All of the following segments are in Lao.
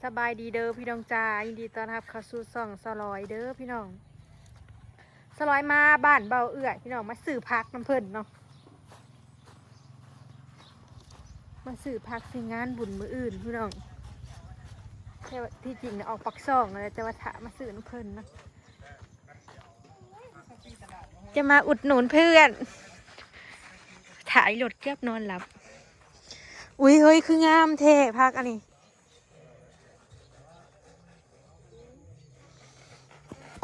ສະບາຍດີເດີພີ່ນ້ອງຈ້າ ຍິນດີຕ້ອນຮັບເຂົ້າສູ່ຊ່ອງສາວລອຍເດີພີ່ນ້ອງ. ສາວລອຍມາບ້ານເບົາເອື້ອຍພີ່ນ້ອງ ມາຊື້ຜັກນຳເພິ່ນເນາະ ມາຊື້ຜັກໃສ່ງານບຸນມື້ອື່ນພີ່ນ້ອງ. ແຕ່ວ່າທີ່ຈິງນະອອກປາກຊ່ອງແລ້ວ ແຕ່ວ່າຖ້າມາຊື້ນຳເພິ່ນເນາະ ຈະມາອຸດໜູນເພື່ອນ. ຖ່າຍລົດເກືອບນອນຫຼັບ. ອຸ້ຍ ເຮີ້ຍ ຄືງາມແທ້ຜັກອັນນີ້.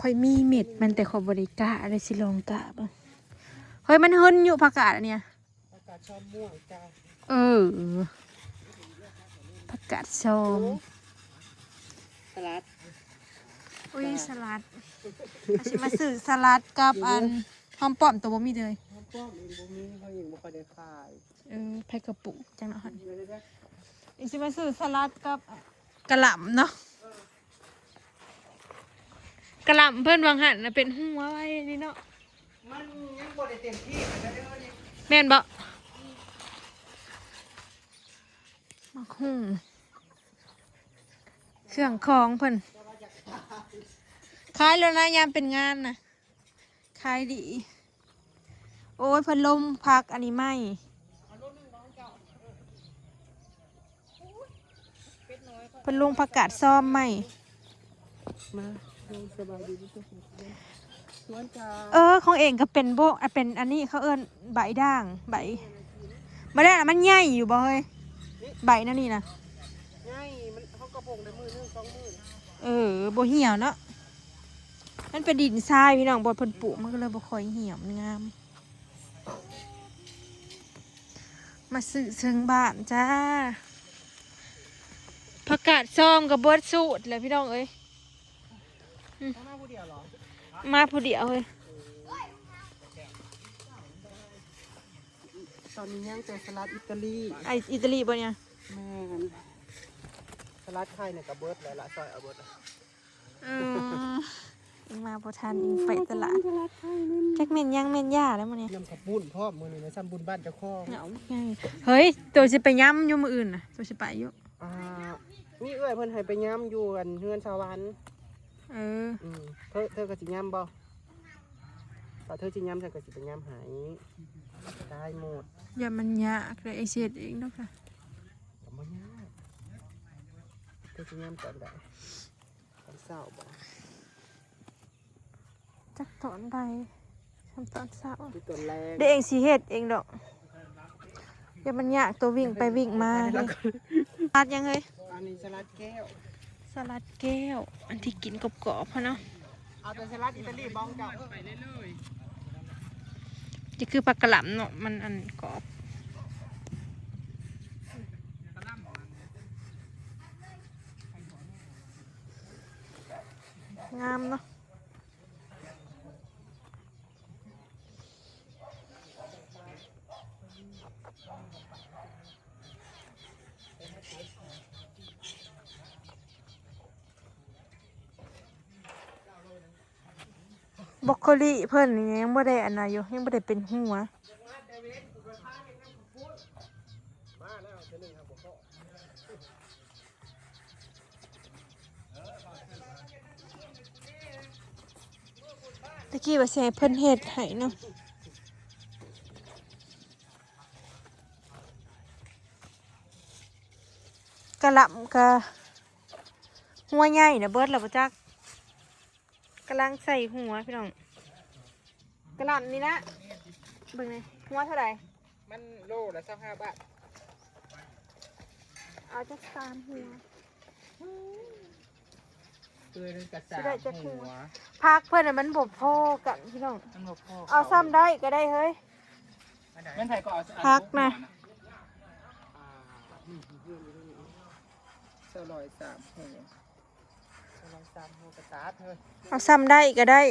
ຂ້ອຍມີເມັດມັນ ແຕ່ຂ້ອຍບໍ່ໄດ້ກະ ແລ້ວຊິລອງກະເບິ່ງ. ເຮີ້ຍ ມັນເຫິນຢູ່ຜັກກາດອັນເນີ້ຍ. ຜັກກາດຊອມມ່ວງຈ້າ. ເອີ ຜັກກາດຊອມ. ໂອ້ ສະຫຼັດ. ອຸ້ຍ ສະຫຼັດ ເຮົາຊິມາຊື້ສະຫຼັດກັບອັນຫອມປ້ອມ ໂຕບໍ່ມີເລີຍ. ຫອມປ້ອມເອງບໍ່ມີ ເຮົາເອງບໍ່ຄ່ອຍໄດ້ຂາຍ. ເອີ ໃຜກະປຸກຈັ່ງເນາະຫັ້ນ. ນີ້ຊິມາຊື້ສະຫຼັດກັບກະຫຼ່ຳເນາະ. ກະຫຼ່ຳເພິ່ນຫວ່າງຫັ້ນນະ ເປັນຫົວໄວ້ນີ້ເນາະ. ມັນຍັງບໍ່ໄດ້ເຕັມທີ່ປານໃດເດີນີ້. ແມ່ນບໍ່? ໝາກຫຸ່ງ ເຄື່ອງຂອງເພິ່ນ ຂາຍແລ້ວນະ ຍາມເປັນງານນະ ຂາຍດີ. ໂອ້ຍ ເພິ່ນລົງຜັກອັນນີ້ໃໝ່ ເພິ່ນລົງຜັກກາດຊອມໃໝ່. ມາ ສະບາຍດີທຸກຄົນ. ເອີ ຂອງເອງກະເປັນໂບ ເປັນອັນນີ້ ເຂົາເອີ້ນໃບດ່າງ ໃບ ມາແລ້ວ ມັນໃຫຍ່ຢູ່ບໍ່ເຮີ້ຍ? ໃບນັ້ນນີ້ນະ ໃຫຍ່ ມັນ ເຮົາກະປົງໄດ້ມື້ໜຶ່ງສອງມື້. ເອີ ບໍ່ຫ່ຽວເນາະ. ມັນເປັນດິນຊາຍພີ່ນ້ອງ ບ່ອນເພິ່ນປູກ ມັນກະເລີຍບໍ່ຄ່ອຍຫ່ຽວ ມັນງາມ. ມາຊື້ເຊິ່ງບ້ານຈ້າ. ຜັກກາດຊອມກະເບິດສູດແຫຼະພີ່ນ້ອງເອີຍ. ມາຜູ້ດຽວເລີຍ. ຕອນນີ້ຍັງແຕ່ສະຫຼັດອິຕາລີ. ໄອ ອິຕາລີບໍ່ນີ້? ແມ່ນ ສະຫຼັດໄທນີ້ກະເບິດແລ້ວລະ ຊອຍເອົາເບິດ. ເອີ ເອງມາບໍ່ທັນ ເອງໄປຕະຫຼາດ. ຈັກແມ່ນຫຍັງແມ່ນຢາແລ້ວມື້ນີ້ ນຳເຂົ້າປຸ້ນພ້ອມ. ມື້ນີ້ນະ ຊ່ຳບຸນບ້ານເຈົ້າຂອງ. ເອົາໃຫຍ່ ເຮີ້ຍ ໂຕຊິໄປຍຳຢູ່ມື້ອື່ນນະ ໂຕຊິໄປຢູ່. ອ່າ ມີເອື້ອຍເພິ່ນໃຫ້ໄປຍຳຢູ່ອັນເຮືອນສາວວັນ. ເອີ ອືມ ເທີ ເທີກະຊິຍຳບໍ່? ຖ້າເທີຊິຍຳ ສັນກະຊິໄປຍຳໃຫ້ ໄດ້ໝົດ. ຢ່າມັນຍາກເດີ ເອງຊິເຮັດເອງເນາະ. ກະບໍ່ຍາກ ເທີຊິຍຳຕອນໃດ? ຕອນເຊົ້າບໍ່? ຈັກຕອນໃດ ຊ່ຳຕອນເຊົ້າ ຫຼືຕອນແລງ. ດຽວເອງຊິເຮັດເອງດອກ ຢ່າມັນຍາກ ໂຕວິ່ງໄປວິ່ງມາເລີຍ. ສະຫຼັດຫຍັງເຮີ້ຍ? ອັນນີ້ສະຫຼັດແກ້ວ. ສະຫຼັດແກ້ວ ອັນທີ່ກິນກອບໆຫັ້ນເນາະ. ເອົາແຕ່ສະຫຼັດອິຕາລີບໍ່ເຈົ້າ? ຈະຄືຜັກກະຫຼ່ຳເນາະ ມັນອັນກອບ. ງາມເນາະ. ບຣອກໂຄລີເພິ່ນນີ້ຍັງບໍ່ໄດ້ອັນນັ້ນຢູ່ ຍັງບໍ່ໄດ້ເປັນຫົວ. ຕະກີ້ວ່າຊິໃຫ້ເພິ່ນເຮັດໃຫ້ເນາະ. ກະຫຼ່ຳກະຫົວໃຫຍ່ນະ ເບິດແລ້ວບໍ່ຈັກ. ກຳລັງໃສ່ຫົວພີ່ນ້ອງ. ກະຫຼ່ຳນີ້ນະ ເບິ່ງນີ້ ຫົວເທົ່າໃດ? ມັນໂລລະຊາວຫ້າບາດ. ເອົາຈັກສາມຫົວ. ຄືກັບສາມຫົວ. ຜັກເພິ່ນນະມັນບໍ່ພໍກັນພີ່ນ້ອງ. ມັນບໍ່ພໍ. ເອົາຊ່ຳໄດ້ກະໄດ້ເຮີ້ຍ. ແມ່ນໃຜກໍເອົາ ຜັກນະ. ສາວລອຍສາມຫົວ. ເອົາຊ່ຳໄດ້ກະໄດ້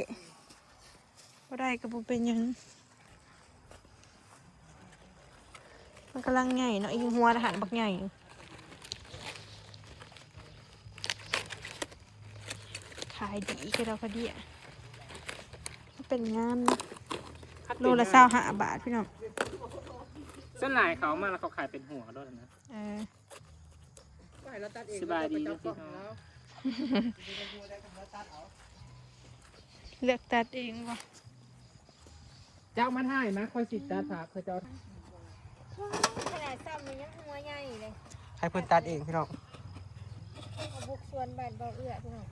ບໍ່ໄດ້ກະບໍ່ເປັນຫຍັງ. ມັນກຳລັງໃຫຍ່ເນາະ ອີກຫົວນະຫັ້ນບັກໃຫຍ່. ຂາຍດີກະດອກກະເດຍ ເປັນງາມເນາະ. ໂລລະຊາວຫ້າບາດພີ່ນ້ອງ. ສ່ວນຫຼາຍເຂົາເອົາມາແລ້ວເຂົາຂາຍເປັນຫົວໂລດນະ. ເອີ. ກະ ສະບາຍດີເດີພີ່ນ້ອງ ເລືອກຕັດເອງບໍ່? ເຈົ້າມາຖ່າຍມາ ຂ້ອຍຊິຕັດຜັກ ຂ້ອຍເຈົ້າ ຂະໜາດຊ້ຳນີ້ຍັງຫົວໃຫຍ່ເລີຍ ໃຫ້ເພິ່ນຕັດເອງພີ່ນ້ອງ ເອົາບຸກສວນບ້ານເບົາເອື້ອພີ່ນ້ອງ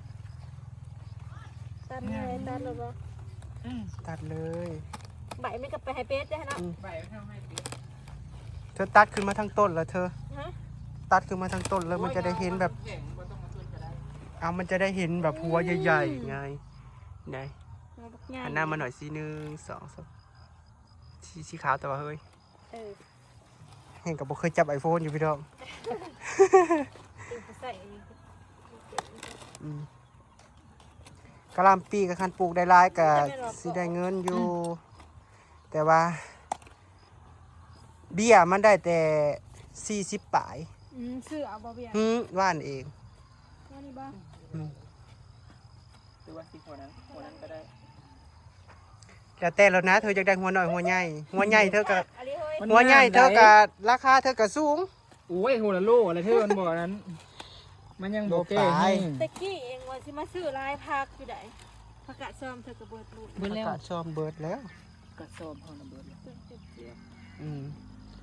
ຕັດເລີຍ ຕັດເລີຍບໍ່? ຕັດເລີຍ ໃບມັນກໍໄປໃຫ້ເປັດເດ້ເນາະ ອືມ ໃບມັນເອົາໃຫ້ເປັດ ເທີຕັດຂຶ້ນມາທັງຕົ້ນແລ້ວເທີ ຮະ? ຕັດຂຶ້ນມາທັງຕົ້ນເລີຍ ມັນຈະໄດ້ເຫັນແບບ ບໍ່ຕ້ອງເອົາຕົ້ນກໍໄດ້ ເອົາ ມັນຈະໄດ້ເຫັນແບບຫົວໃຫຍ່ໆ ອືມ ໄງ ໄດ້ ຫົວບັກໃຫຍ່ ຫັນໜ້າມາໜ້ອຍຊິ ໜຶ່ງ ສອງ ສາມ ສີ ສີຂາວແຕ່ວ່າເຮີ້ຍ ເອີ ແຮງກໍບໍ່ເຄີຍຈັບໄອໂຟນຢູ່ພີ່ນ້ອງ ເອີ ໃສ່ ອືມ ກະຫຼ່ຳປີກະຄັນປູກໄດ້ຫຼາຍກະ ແມ່ນບໍ່ ຊິໄດ້ເງິນຢູ່ ອືມ ແຕ່ວ່າເບ້ຍມັນໄດ້ແຕ່ສີ່ສິບປາຍ ອືມ ຊື້ເອົາບໍ່ເບ້ຍ? ຫື ຫວ່ານເອງ ຫວ່ານນີ້ບໍ່? ອືມ ຫຼືວ່າຊິຫົວນັ້ນ ຫົວນັ້ນກໍໄດ້ ແລ້ວແຕ່ແລ້ວນະ ເທີຢາກໄດ້ຫົວນ້ອຍຫົວໃຫຍ່ ຫົວໃຫຍ່ເທີກໍ ອັນນີ້ເຮີ້ຍ ມັນ ຫົວໃຫຍ່ເທີກໍ ງາມໄດ໋ ລາຄາເທີກໍສູງ ໂອ້ຍ ຫົວລະໂລລະເທີ ມັນບໍ່ນັ້ນ ມັນຍັງບໍ່ແກ່ແຮງ ແຕ່ກີ້ເອງວ່າຊິມາຊື້ຫຼາຍຜັກຢູ່ໃດ ຜັກກາດຊອມເທີກໍເບິດລູກ ເບິດແລ້ວ ຜັກກາດຊອມເບິດແລ້ວ ກະຊອມເຮົານະເບິດແລ້ວ ອືມ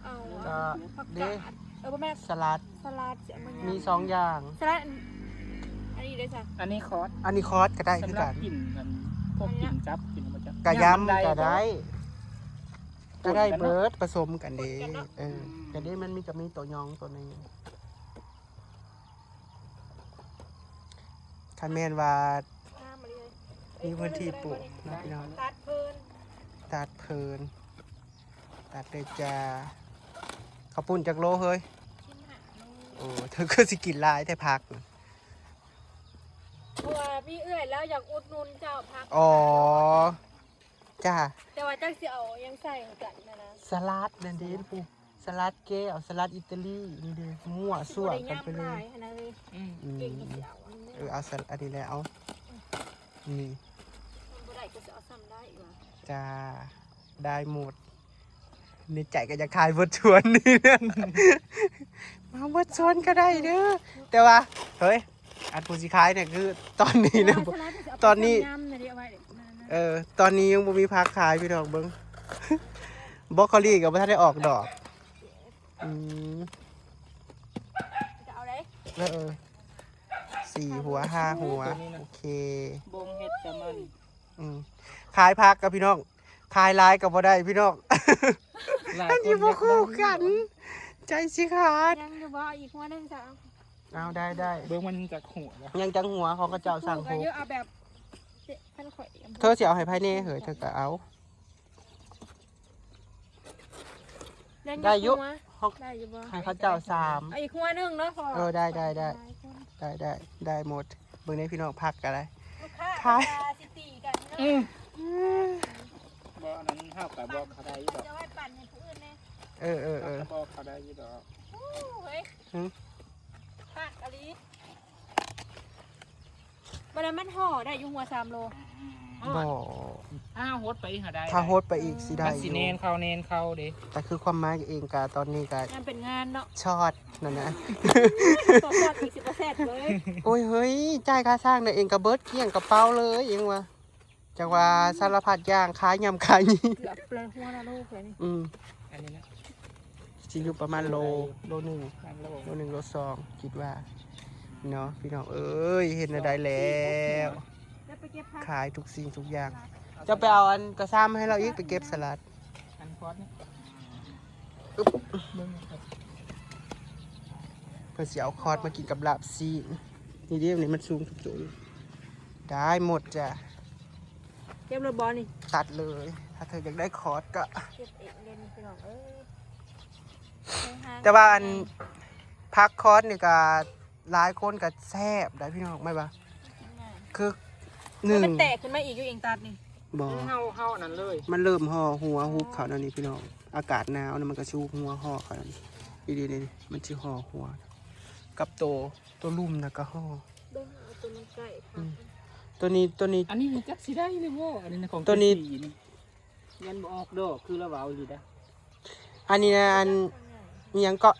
ເອົາ ກໍ ຜັກ ເດ້ ກາດ ເອີ ບໍ່ແມ່ນ ສະຫຼັດ ສະຫຼັດຊິເອົາມາຍຳ ມີສອງຢ່າງ ສະຫຼັດ ອັນ ອັນນີ້ເດ້ຊະ ອັນນີ້ຄອດ ອັນນີ້ຄອດກໍໄດ້ຄືກັນ ສຳລັບກິນ ອັນ ພວກກິນກັບ ກິນບໍ່ຈັບ ກະຍຳກໍໄດ້ ຍຳມັນໄດ້ບໍ່? ກໍໄດ້ເບິດ ປະສົມກັນເດ້ ເອີ ກະເດ້ ມັນມີ ກະມີໂຕຍອງໂຕໜຶ່ງ ຄັນແມ່ນວ່າ ງາມອີ່ຫຼີ ມີພື້ນທີ່ປູກເນາະພີ່ນ້ອງ ຕັດເພີນ ຕັດເພີນ ຕັດເລີຍຈ້າ ເຂົ້າປຸ້ນຈັກໂລເຮີ້ຍ? ສິບຫ້າໂລ ໂອ້ ເທີຄືຊິກິນຫຼາຍແທ້ຜັກ ເພາະວ່າມີເອື້ອຍລາວຢາກອຸດໜູນເຈົ້າຜັກ ອໍ ຈ້າ ແຕ່ວ່າຈັກຊິເອົາຫຍັງໃສ່ກັນນະນະ ສະຫຼັດນັ້ນເດ້ ສະຫຼັດແກ້ວ ສະຫຼັດອີຕາລີນີ້ເດ້ ມົ້ວສ່ວກັນໄປເລີຍ ອືມ ເອີ ເອົາສະ ອັນນີ້ແຫຼະ ເອົາ ອືມ ນີ້ ມັນບໍ່ໄດ້ກໍຊິເອົາສ່ຳໄດ້ວ່າ ຈ້າ ໄດ້ໝົດ ໃນໃຈກໍຢາກຂາຍເບິດສວນນີ້ ມາເບິດສວນກໍໄດ້ເດີ ແຕ່ວ່າ ເຮີ້ຍ ອັນຜູ້ຊິຂາຍນີ້ຄືຕອນນີ້ນະ ຕອນນີ້ ເອີ ຕອນນີ້ຍັງບໍ່ມີຜັກຂາຍພີ່ນ້ອງເບິ່ງ ບຣອກໂຄລີກໍບໍ່ທັນໄດ້ອອກດອກ ອືມ ຈະເອົາໃດ ເອີ ເອີ ສີ່ຫົວ ຫ້າຫົວ ໂອເຄ ບົ່ງເຮັດກໍມັນ ອືມ ຂາຍຜັກກັບພີ່ນ້ອງ ຂາຍຫຼາຍກໍບໍ່ໄດ້ພີ່ນ້ອງ ມັນຊິບໍ່ຄູ່ກັນ ໃຈຊິຂາດ ຍັງຢູ່ບໍ່? ເອົາອີກຫົວໜຶ່ງຊະ ເອົາ ໄດ້ ໄດ້ ເບິ່ງມັນຈັກຫົວລະ ຍັງຈັກຫົວ ຂອງເຂົາເຈົ້າສັ່ງຫົກ ເອົາແບບ ເອີ ຄັນຂ້ອຍ ເທີຊິເອົາໃຫ້ໃຜແດ່ເຮີ້ຍ ເທີກໍເອົາ ໄດ້ຢູ່ ໄດ້ຢູ່ບໍ່? ໃຫ້ເຂົາເຈົ້າສາມ ເອົາອີກຫົວໜຶ່ງເນາະ ເອີ ໄດ້ ໄດ້ ໄດ້ ໄດ້ ໄດ້ ໄດ້ໝົດ ເບິ່ງໃນພີ່ນ້ອງ ຜັກກໍໄດ້ ລູກຄ້າ ຂາຍ ເຂົາກໍຊິຕີກັນເນາະ ອືມ ອືມ ບໍ່ ອັນນັ້ນເຮົາກໍບອກເຂົາໄດ້ຢູ່ດອກ ຈະໄວ້ປັ່ນໃຫ້ຜູ້ອື່ນແດ່ ເອີ ເອີ ເອີ ເຮົາກໍບອກເຂົາໄດ້ຢູ່ດອກ ໂອ້ຍ ຫຶ ຄັກອີ່ຫຼີ ບໍ່ໄດ້ ມັນຫໍ່ໄດ້ຢູ່ຫົວສາມໂລ ບໍ່ ຖ້າຫົດໄປອີກຫາໄດ້ ຖ້າຫົດໄປອີກຊິໄດ້ ມັນຊິແໜ້ນເຂົ້າແໜ້ນເຂົ້າເດ້ ແຕ່ຄືຄວາມໝາຍເອງກະຕອນນີ້ກະ ງານເປັນງານເນາະ ຊອດນັ້ນນະ ບໍ່ຊອດອີກຊິບໍ່ແຊບເລີຍ ໂອ້ຍ ເຮີ້ຍ ຈ່າຍຄ່າສ້າງນະເອງກະເບິດກ້ຽງກະເປົາເລີຍເອງວ່າ ຈັກວ່າສາລະພັດຢ່າງ ຂາຍຫຍ້ຳຂາຍຫຍັງ ເກືອບເລີຍ ຫົວລະໂລເລີຍນີ້ ອືມ ອັນນີ້ນະ ຊິຢູ່ປະມານໂລ ໂລໜຶ່ງ ໂລໜຶ່ງ ໂລສອງ ຄິດວ່າເນາະ ພີ່ນ້ອງເອີຍ ເຮັດແນວໃດແລ້ວ ຂາຍທຸກສິ່ງທຸກຢ່າງ ເຈົ້າໄປເອົາອັນກະຊາມໃຫ້ລາວອີກ ໄປເກັບສະຫຼັດ ອັນຄອດນີ້ ອຶບ ເບິ່ງ ເພິ່ນຊິເອົາຄອດມາກິນກັບລາບຊີ້ນ ນີ້ເດ້ ນີ້ມັນສູງທຸກໂຕ ໄດ້ໝົດຈ້ະ ເກັບແລ້ວບໍ່ນີ້? ຕັດເລີຍ ຖ້າເທີຢາກໄດ້ຄອດກໍ ເກັບເອງເດ້ນີ້ພີ່ນ້ອງເອີຍ ແຕ່ວ່າອັນ ຜັກຄອດນີ້ກໍຫຼາຍຄົນກໍແຊບໄດ໋ພີ່ນ້ອງ ແມ່ນບໍ່? ຄື ໜຶ່ງ ມັນແຕກຂຶ້ນມາອີກຢູ່ເອງຕັດນີ້ ບໍ່ ເຮົາ ເຮົາອັນນັ້ນເລີຍ ມັນເລີ່ມຫໍ່ຫົວ ອືມ ຮຸບເຂົ້າແນວນີ້ພີ່ນ້ອງ ອາກາດໜາວນະ ມັນກໍຊິຮຸບຫົວ ຫໍ່ເຂົ້າແນວນີ້ ນີ້ໆ ມັນຊິຫໍ່ຫົວ ກັບໂຕ ໂຕລຸ່ມນະກໍຫໍ່ ເບິ່ງເອົາໂຕມັນໃກ້ ອືມ ໂຕນີ້ ໂຕນີ້ ອັນນີ້ຈັກຊິໄດ້ຫຼືບໍ່ ອັນນີ້ຂອງ ໂຕນີ້ ແມ່ນບໍ່ອອກດອກ ຄືລາວເວົ້າອີ່ຫຼີດາ ອັນນີ້ນະ ອັນ ອີ່ຫຍັງເກາະ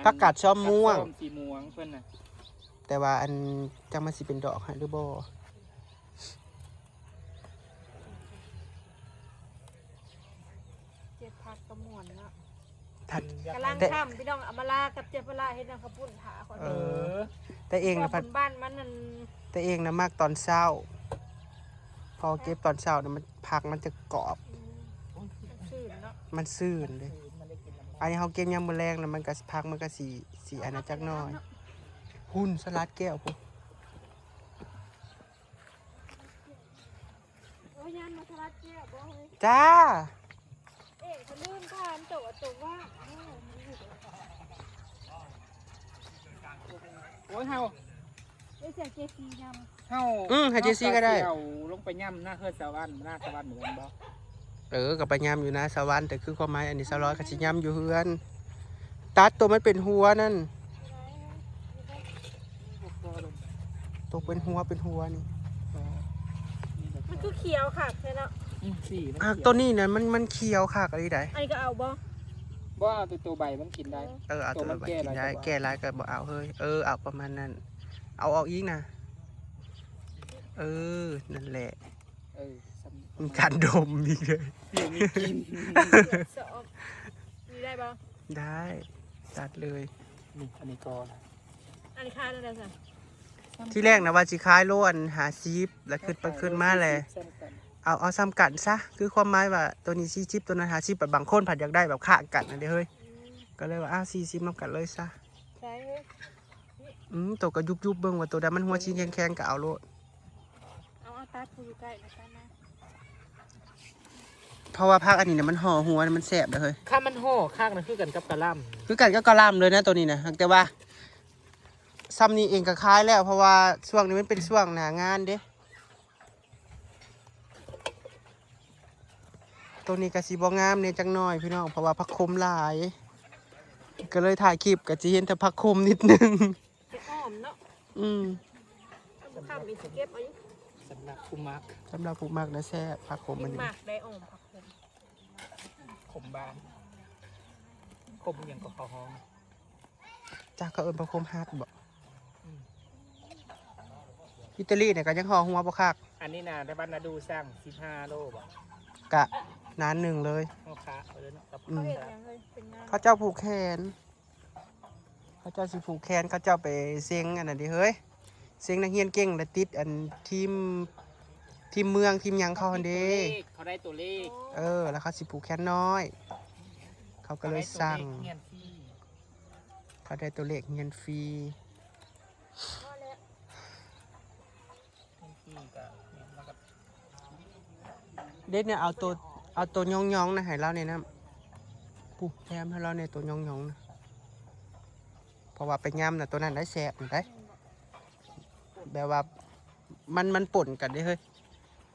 ຜັກກາດຊອມມ່ວງ ຜັກຊອມສີມ່ວງເພິ່ນນະ ແຕ່ວ່າອັນ ຈັກມັນຊິເປັນດອກໃຫ້ຫຼືບໍ່. ເກັບຜັກກໍມ່ວນເນາະ ຜັກ ກຳລັງ ແຕ່ ຄ່ຳ ພີ່ນ້ອງ ອຳມາລາກັບເຈຍປະລາເຮັດນ້ຳເຂົ້າປຸ້ນຖ້າຂ້ອຍ ເອີ ແຕ່ເອງນະ ເພາະວ່າບຸນບ້ານມັນນັ້ນ ແຕ່ເອງນະມັກຕອນເຊົ້າ ເພາະເກັບຕອນເຊົ້ານະ ມັນ ຜັກມັນຈະກອບ ອືມ ມັນຊື່ນເນາະ ມັນຊື່ນເດ້. ອັນນີ້ເຮົາເກັບຍາມມື້ແລງນະ ມັນກໍ ຜັກມັນກໍຊິ ຊິອັນນັ້ນຈັກໜ້ອຍ. ພຸ້ນ ສະຫຼັດແກ້ວພຸ້ນ. ໂອ້ຍ ຍາມມາສະຫຼັດແກ້ວບໍ່ເຮີ້ຍ? ຈ້າ. ເອ ກະລືມຖາມໂຕ ໂຕວ່າງ. ໂອ້ຍ ເຮົາ ເອີ ເສຍເຈຊີນຳ ເຮົາ ອືມ ໃຫ້ເຈຊີກໍໄດ້ ເຮົາກໍຊິເອົາລົງໄປຍຳນາເຮືອນສະຫວັນ ນາສະຫວັນແມ່ນບໍ່? ເອີ ກໍໄປຍຳຢູ່ນາສະຫວັນ ແຕ່ຄືຄວາມໝາຍ ອັນນີ້ສາວລອຍກໍຊິຍຳຢູ່ເຮືອນ ຕັດຕົວມັນເປັນຫົວນັ້ນ ຕົວເປັນຫົວ ເປັນຫົວນີ້ ມັນຄືຂຽວຄັກແທ້ເນາະ. ອືມ ສີມັນຂຽວ ອ່າ ຕົວນີ້ນະ ມັນ ມັນຂຽວຄັກອີ່ຫຼີໃດ໋. ອັນນີ້ກໍເອົາບໍ່? ບໍ່ເອົາ ແຕ່ຕົວໃບມັນກິນໄດ້. ເອີ ເອົາຕົວໃບກິນໄດ້ ແກ່ຫຼາຍກໍບໍ່ເອົາເຮີ້ຍ. ເອີ ເອົາປະມານນັ້ນ ເອົາອອກອີກນະ. ເອີ ນັ້ນແຫຼະ. ເອີ ມີການດົມອີກເລີຍ ມີກິນ ຊອບ ນີ້ໄດ້ບໍ່? ໄດ້ ຕັດເລີຍ. ນີ້ ອັນນີ້ກໍ ອັນນີ້ຂາຍເທົ່າໃດຊະ? ທີແລກນະວ່າຊິຂາຍໂລອັນຫ້າສິບ ແລ້ວຄິດໄປຄິດມາແລ້ວ ເອົາ ເອົາສ່ຳກັນຊະ ຄືຄວາມໝາຍວ່າໂຕນີ້ສີ່ສິບ ໂຕນັ້ນຫ້າສິບ ແບບບາງຄົນພັດຢາກໄດ້ແບບຄ້າກັນຫັ້ນເດ້ເຮີ້ຍ. ອືມ ກໍເລີຍວ່າ ອ້າວ ສີ່ສິບນຳກັນເລີຍຊະ. ໃສ່ເຮີ້ຍ. ອືມ ໂຕກໍຍຸບໆເບິ່ງວ່າໂຕໃດມັນຫົວຊີ້ແຂງໆກໍເອົາໂລດ. ເອົາ ເອົາ ຕັດຜູ້ຢູ່ໃກ້ນະ ຕັດມາ. ເພາະວ່າຜັກອັນນີ້ນະ ມັນຫໍ່ຫົວນະ ມັນແຊບເດ້ເຮີ້ຍ. ຄັນມັນຫໍ່ຄັກນະ ຄືກັນກັບກະຫຼ່ຳ ຄືກັນກັບກະຫຼ່ຳເລີຍນະໂຕນີ້ນະ. ແຕ່ວ່າຊ່ຳນີ້ເອງກໍຂາຍແລ້ວ ເພາະວ່າຊ່ວງນີ້ມັນເປັນຊ່ວງໜ້າງານເດ້. ໂຕນີ້ກໍຊິບໍ່ງາມແດ່ຈັກໜ້ອຍພີ່ນ້ອງ ເພາະວ່າຜັກຂົມຫຼາຍ ກໍເລີຍຖ່າຍຄລິບກໍຊິເຫັນແຕ່ຜັກຂົມນິດໜຶ່ງ. ເກັບອ້ອມເນາະ. ອືມ ເອົາບໍ່ຄ້ຳອີກຊິເກັບເອົາຢູ່. ສຳລັບຜູ້ມັກ ສຳລັບຜູ້ມັກນະແຊບ ຜັກຂົມມັນນີ້ ມັກໄດ້ອ້ອມຜັກຂົມ ຂົມບາງ ຂົມຫຍັງກໍເຂົາຮ້ອງ ຈັກເຂົາເອີ້ນຜັກຂົມຮັດບໍ? ອືມ ອີຕາລີນີ້ກໍຍັງຫໍ່ຫົວບໍ່ຄັກ. ອັນນີ້ນະ ແຕ່ບ້ານນາດູສັ່ງສິບຫ້າໂລບໍ? ກະນານໜຶ່ງເລີຍ ເຮົາຄະໄປເລີຍເນາະ. ອືມ ເຂົາເຮັດຫຍັງເຮີ້ຍ? ເປັນງານ ເຂົາເຈົ້າຜູກແຂນ ເຂົາເຈົ້າຊິຜູກແຂນ ເຂົາເຈົ້າໄປເສັງອັນນັ້ນເດ້ເຮີ້ຍ ເສັງນັກຮຽນເກັ່ງ ແລ້ວຕິດອັນທີມ ທີມເມືອງ ທີມຫຍັງເຂົາຫັ້ນເດ້. ເຂົາໄດ້ຕົວເລກ ເຂົາໄດ້ຕົວເລກ ເອີ ແລ້ວເຂົາຊິຜູກແຂນນ້ອຍ ເຂົາກໍເລີຍສັ່ງ ເຂົາໄດ້ຕົວເລກຮຽນຟຣີ ເຂົາໄດ້ຕົວເລກຮຽນຟຣີ. ເດັດນີ້ເອົາໂຕ ເອົາໂຕຍອງໆນະໃຫ້ລາວແດ່ນະ ຜູ້ແຖມໃຫ້ລາວແດ່ໂຕຍອງໆນະ ເພາະວ່າໄປຍຳນະ ໂຕນັ້ນໄດ້ແຊບນະໄດ໋ ແບບວ່າມັນ ມັນປົນກັນເດ້ເຮີ້ຍ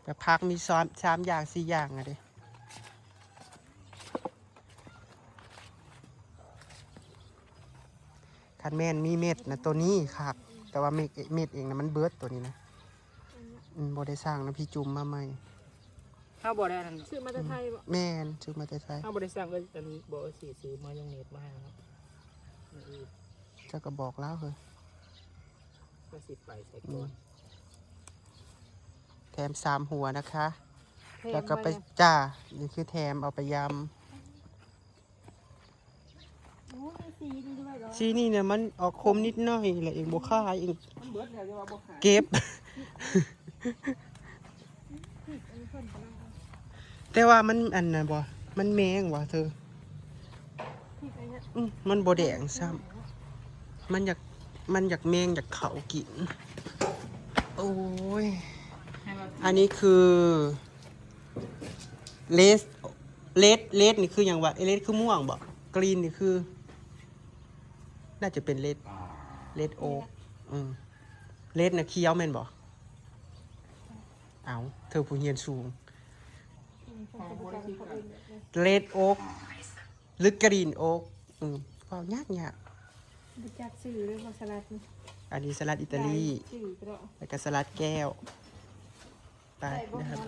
ແບບຜັກມີສາມ ສາມຢ່າງ ສີ່ຢ່າງອະເດ້. ຄັນແມ່ນມີເມັດນະ ໂຕນີ້ຄັກ ແຕ່ວ່າເມັດ ເມັດເອງນະມັນເບິດໂຕນີ້ນະ. ອືມ ບໍ່ໄດ້ສ້າງນຳ ພີ່ຈຸ່ມມາໃໝ່. ເຮົາບໍ່ໄດ້ອັນນັ້ນ ຊື້ມາແຕ່ໄທບໍ? ແມ່ນ ຊື້ມາແຕ່ໄທ. ເຮົາບໍ່ໄດ້ສັ່ງ ເອີ ອັນ ບໍ່ ເອີ ຊິຊື້ມາຍອງເນດມາໃຫ້ເນາະ. ເຈົ້າກໍບອກລາວເຮີ້ຍ ວ່າຊິໄປໃສກ່ອນ. ແຖມສາມຫົວນະຄະ ແຖມ ແລ້ວກໍໄປ ໄວ້ ຈ້າ ນີ້ຄືແຖມເອົາໄປຍຳ. ໂອ້ ມີສີນີ້ດ້ວຍເນາະ. ສີນີ້ນະ ມັນອອກຂົມນິດໜ້ອຍ ແລ້ວເອງບໍ່ຂາຍ ເອງ ມັນເບິດແລ້ວ ແຕ່ວ່າບໍ່ຂາຍ ເກັບ. ແຕ່ວ່າມັນອັນນະບໍ່ ມັນແມງຫວາເທີ. ອືມ ມັນບໍ່ແດງຊ້ຳ ມັນຢາກ ມັນຢາກແມງຢາກເຂົ້າກິນ. ໂອ້ຍ ອັນນີ້ຄືເລດ ເລດ ເລດນີ້ຄືຫຍັງຫວາ? ເລດຄືມ່ວງບໍ? ກຣີນນີ້ຄື ໜ້າຈະເປັນເລດ ເລດໂອກ. ອືມ ເລດນະຂຽວແມ່ນບໍ? ເອົ້າ ເທີຜູ້ຮຽນສູງ. ເລດໂອກ ຫຼື ກຣີນໂອກ. ອືມ ເວົ້າຍາກໆ ບໍ່ຈັກຊື່ເລີຍ ສະຫຼັດນີ້. ອັນນີ້ສະຫຼັດອີຕາລີ ແລ້ວກໍສະຫຼັດແກ້ວ. ໄປ ໄດ້ບໍ່ ນະຄັບ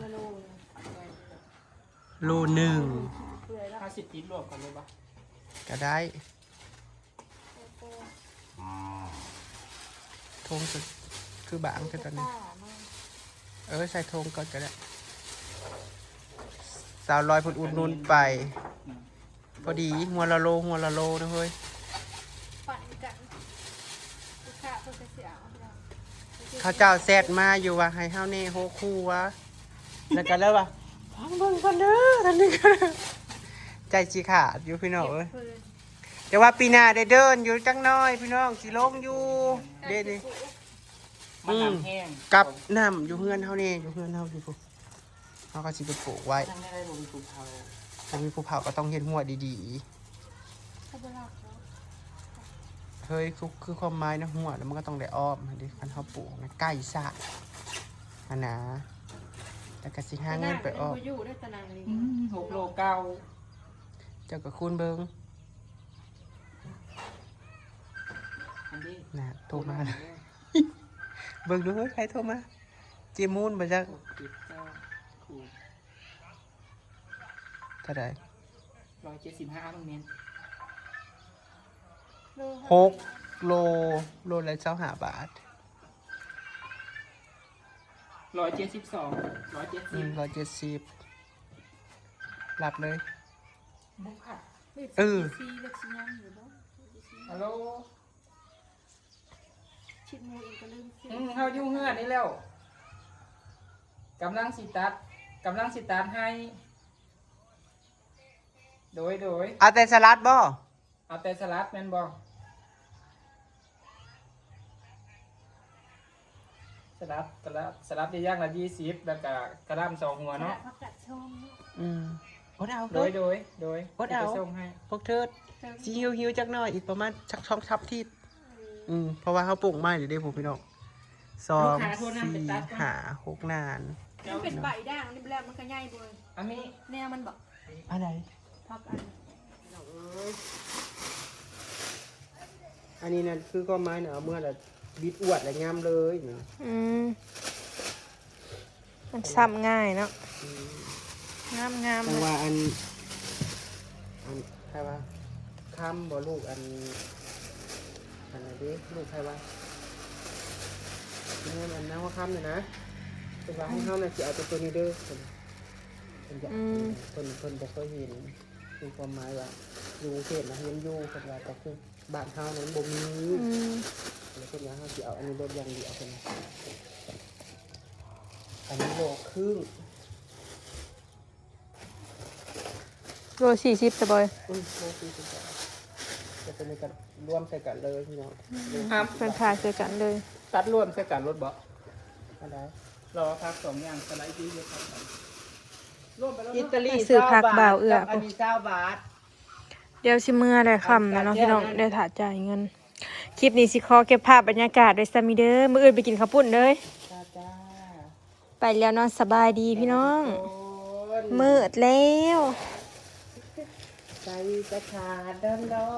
ໂລໜຶ່ງ. ເຮົາຊິຕິດລວມກັນເລີຍບໍ່? ກໍໄດ້. ທງຄື ຄືບາງແທ້ຕອນນີ້. ເອີ ໃສ່ທງກ່ອນກໍໄດ້. ສາວລອຍເພິ່ນອຸດໜູນໄປ ອືມ ພໍດີ ຫົວລະໂລ ຫົວລະໂລນະເຮີ້ຍ. ປັ່ນກັນ ລູກຄ້າເພິ່ນກໍຊິເອົາ. ເຂົາເຈົ້າແຊັດມາຢູ່ວ່າໃຫ້ເຮົາແນ່ຫົວຄົວ ແລ້ວກໍເລີຍວ່າ ຟັງເບິ່ງກ່ອນເດີ ທ່ານໜຶ່ງ ໃຈຊິຂາດຢູ່ພີ່ນ້ອງເອີຍ. ແຕ່ວ່າປີໜ້າໄດ້ເດີນຢູ່ຈັກໜ້ອຍພີ່ນ້ອງ ຊິລົງຢູ່ເດ້ນີ້. ມັນນ້ຳແຮງ ອືມ ກັບນ້ຳຢູ່ເຮືອນເຮົາແນ່ ຢູ່ເຮືອນເຮົາຢູ່ພຸ້ນ ເຮົາກໍຊິໄປປູກໄວ້. ທາງໃດບໍ່ມີພູເຂົາ ບໍ່ມີພູເຂົາກໍຕ້ອງເຮັດຮົ້ວດີໆ. ເຮົຍ ຄື ຄືຄວາມໝາຍນະ ຮົ້ວນະ ມັນກໍຕ້ອງໄດ້ອ້ອມຫັ້ນເດ້ ຄັນເຮົາປູກນະ ໃກ້ສະຫັ້ນນະ ແລ້ວກໍຊິຫາເງິນໄປອ້ອມ. ອືມ ຫົກໂລເກົ້າ ເຈົ້າກໍຄູນເບິ່ງ. ອັນນີ້ ນະ ໂທມາ ເບິ່ງດູເຮີ້ຍ ໃຜໂທມາ? ເຈມູນບໍ່ຈັກ? ຫົກເຈັດເກົ້າ ຄູນ ເທົ່າໃດ? ຮ້ອຍເຈັດສິບຫ້າ ມັນແມ່ນ ຫົກໂລ ໂລລະຊາວຫ້າບາດ. ຮ້ອຍເຈັດສິບສອງ ຮ້ອຍເຈັດສິບ ອືມ ຮ້ອຍເຈັດສິບ ລັດເລີຍ. ເອີ ຮາໂລ ອືມ ເຮົາຢູ່ເຮືອນນີ້ແລ້ວ ກຳລັງຊິຕັດ ກຳລັງຊິຕັດໃຫ້. ໂດຍ ໂດຍ ເອົາແຕ່ສະຫຼັດບໍ່? ເອົາແຕ່ສະຫຼັດແມ່ນບໍ່? ສະຫຼັດ ສະຫຼັດ ສະຫຼັດໄດ້ຢ່າງລະຊາວ ແລ້ວກະກະຫຼ່ຳສອງຫົວເນາະ. ອືມ ອົດເອົາ ໂດຍ ໂດຍ ໂດຍ ອົດເອົາ ຊິໄປສົ່ງໃຫ້. ພວກເທີດຊິຫິວໆຈັກໜ້ອຍ ອີກປະມານສັກສອງສາມທິດ. ອືມ ເພາະວ່າເຮົາປູກໄມ້ເດ້ ພວກພີ່ນ້ອງ ສອງ ສີ່ ຫ້າ ຫົກ ນານ. ມັນເປັນໃບດ່າງນີ້ແລ້ວ ມັນກໍໃຫຍ່ເວີຍ ອັນນີ້ແນວມັນບໍ່ ອັນໃດ? ພັກອັນ ພີ່ນ້ອງເອີຍ ອັນນີ້ນັ້ນຄືຄວາມໝາຍນະ ເອົາເມືອລະບິດອວດລະຍຳເລີຍນີ້. ອືມ ມັນຊ້ຳງ່າຍເນາະ. ອືມ ງາມໆ ແຕ່ວ່າອັນ ອັນໃຜວ່າຄຳບໍ່ ລູກອັນ ອັນນັ້ນເດ້ ລູກໃຜວ່າ ແມ່ນອັນນາງຫົວຄຳນີ້ນະ ເພິ່ນວ່າໃຫ້ເຮົານະຊິເອົາແຕ່ໂຕນີ້ເດີ ເພິ່ນ ເພິ່ນຢາກ ອືມ ເພິ່ນ ເພິ່ນບໍ່ເຄີຍເຫັນ ຄືຄວາມໝາຍວ່າຢູ່ກຸງເທບນະເຫັນຢູ່ ເພິ່ນວ່າ ແຕ່ຄື ບ້ານເຮົານັ້ນບໍ່ມີ. ອືມ ແລ້ວເພິ່ນວ່າເຮົາຊິເອົາອັນນີ້ເບິດຢ່າງດຽວ ເພິ່ນວ່າ ອັນນີ້ໂລຄຶ່ງ ໂລສີ່ສິບຊະບໍ່? ອືມ ໂລສີ່ສິບ ແລ້ວຕົວນີ້ກໍລວມໃສ່ກັນເລີຍພີ່ນ້ອງ. ອືມ ເພິ່ນຂາຍໃສ່ກັນເລີຍ ຕັດລວມໃສ່ກັນໂລດບໍ່? ອັນໃດ? ລາວວ່າຜັກສອງຢ່າງສະໄລທີ່ເຮັດໃສ່ກັນ ລວມໄປແລ້ວເນາະ. ອິຕາລີ ຊື້ຜັກບ່າວເອື້ອ ກັບອັນນີ້ຊາວບາດ. ດຽວຊິເມືອແລ້ວ ຄ່ຳແລ້ວເນາະພີ່ນ້ອງ ໄດ້ຖ້າຈ່າຍເງິນ. ຄລິບນີ້ຊິຂໍເກັບພາບບັນຍາກາດໄວ້ສ່ຳນີ້ເດີ ມື້ອື່ນໄປກິນເຂົ້າປຸ້ນເດີ. ຈ້າ ຈ້າ ໄປແລ້ວເນາະ ສະບາຍດີພີ່ນ້ອງ. ມື້ແລ້ວ ໃສ່ສະຂາດດຳດອງ.